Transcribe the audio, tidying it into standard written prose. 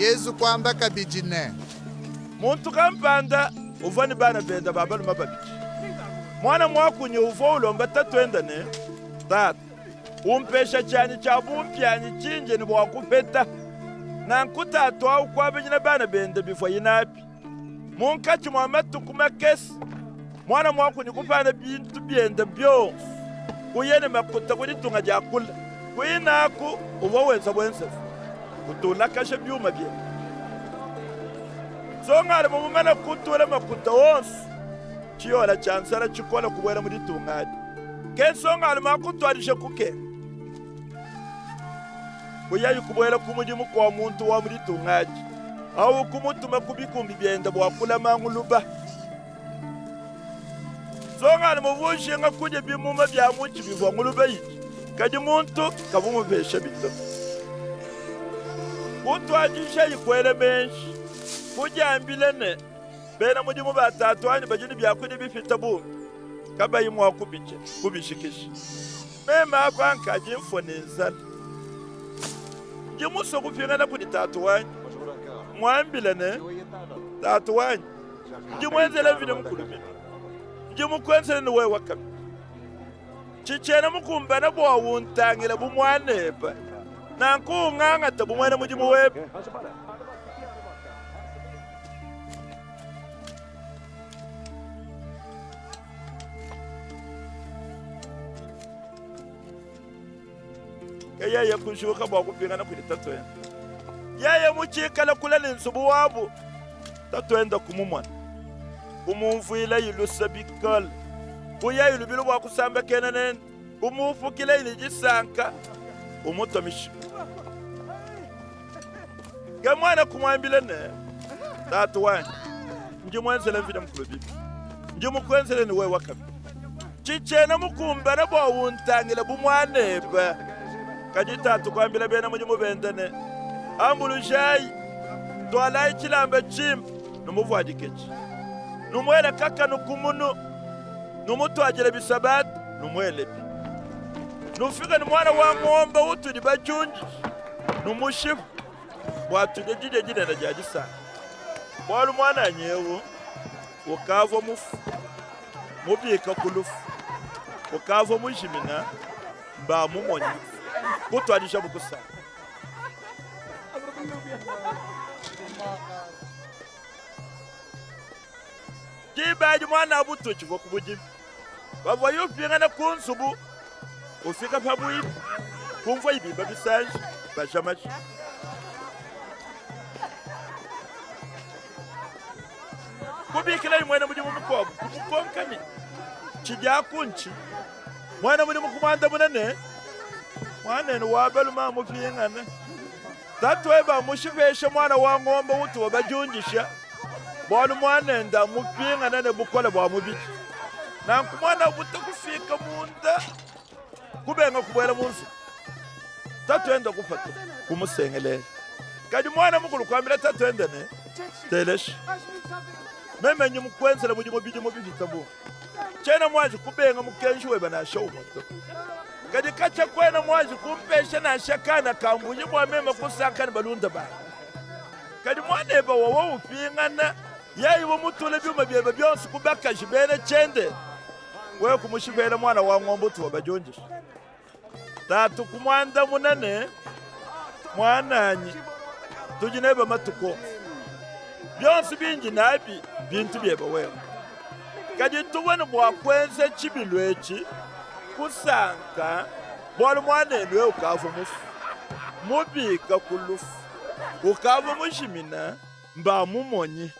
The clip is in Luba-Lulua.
Yezu kuamba kabidi ne. Muntu kampanda uvua ne bana bende ba balume babidi. Muana muakunyi uvua ulomba tatuende ne, Tatu, umpesha tshianyi tshia bumpianyi tshindi ne bua kupeta. Nanku tatu awu kuabanyina bana bende bivuaye nabi. Munkatshi mua matuku makese, muana muakunyi kupana bintu biende bionso, kuya ne makuta ku ditunga dia kule. Kuine aku uvua wenza buenzevi, utulakaja biuma biende. Nsongalume mumane kutula makuta onso, tshiyola tshia nzala tshikole kubuela mu ditunga adi. Ke nsongalume akutuadija kukenga. Kuyaye kubuela ku mudimu kua muntu wa mu ditunga adi. Awu kumutuma ku bikumbi biende bua kulama nguluba. Nsongalume uvua ujinga kudia bimuma bia mutshi bivua ngulube idia, kadi muntu kavua umupeshabi to. Kutuadijaye kuela meji, kudiambila ne, Bena mudimu ba tatuanyi badi ne biakudia bipite bungi, kabayi mua kubidia, kubijikija. Meme apa nkadi mfua ne nzala. Ndi musue kupingana kudi tatu wanyi, muambile ne, Tatu wanyi, ndi muenzele Mvidi Mukulu bibi, ndi mukuenzele ne wewe kabidi. Tshitshiena mukumbane bua untangile bu muanebe, nanku ungangate bu muena mudimu webe. Ke yeye kujuka bua kupingana kudi tatuende. Yeye mutshikale kule ne nzubu wabu, tatuende kumumona, kumumvuilaye luse bikole, kuyaye lubilu bua kusambakena nende, kumupukilaye ne disanka, umutua mishiku. Ke muana kumuambila ne, Tatu wanyi, ndi muenzele Mvidi Mukulu bibi, ndi mukuenzele ne wewe kabidi. Tshitshiena mukumbane bua untangile bu muanebe. Kadi tatu kuambila bena mudimu bende ne, Ambulujayi, tualayi tshilamba tshimpe, numuvuadiketshi. Numuele kakanu ku munu, numutuadile bisabata, numuelebi. Nufike ne muana wa ngombe utudi badiundishe, numushipe, bua tudie didia dinene dia disanka. Bualu muananyi ewu ukavua mufue, mubika ku lufu, ukavua mujimina, mbamumonyi. Kutuadijabu kusanka. Diba adi muanabu utshivua ku budimi. Pavuaye upingana ku nzubu, ufika pabuipi, kumvuaye bimba bisanji, baja maja. Kubikilaye muena mudimu mukuabu, kumukonka ne, Tshidi aku ntshinyi? Muena mudimu kumuandamuna ne, Muanenu wa balume amupingane. Tatuebe amushipeshe muana wa ngombe utubu badiundisha, bualu muanende amupingane ne bukole bua mubidi. Nanku muanabute kufika munda, kubenga kubuela mu nzubu. Tatuende kupatuka, kumusengelela. Kadi muana mukulu kuambila tatuende ne, Teleja, meme ndi mukuenzele mudimu bidimu bipite bungi. Tshiena muanji kubenga mukenji webe nansha umue to. Kadi katshia kuena muanji kumpesha nansha kana ka mbuji bua meme kusanka ne balunda banyi. Kadi muanebe wowo upingana, yeye uvua mutule biuma biebe bionso ku bakaji bena tshiendenda, wewe kumushipela muana wa ngombe utuvua badiundishe. Tatu kumuandamuna ne, Muananyi, tudi nebe matuku onso. Bionso bindi nabi mbintu biebe wewe. Kadi tuvua ne bua kuenza tshibilu etshi, kusanka, bualu muanenu eu ukavua mufue, mubika ku lufu, ukavua mujimina, mbamumonyi.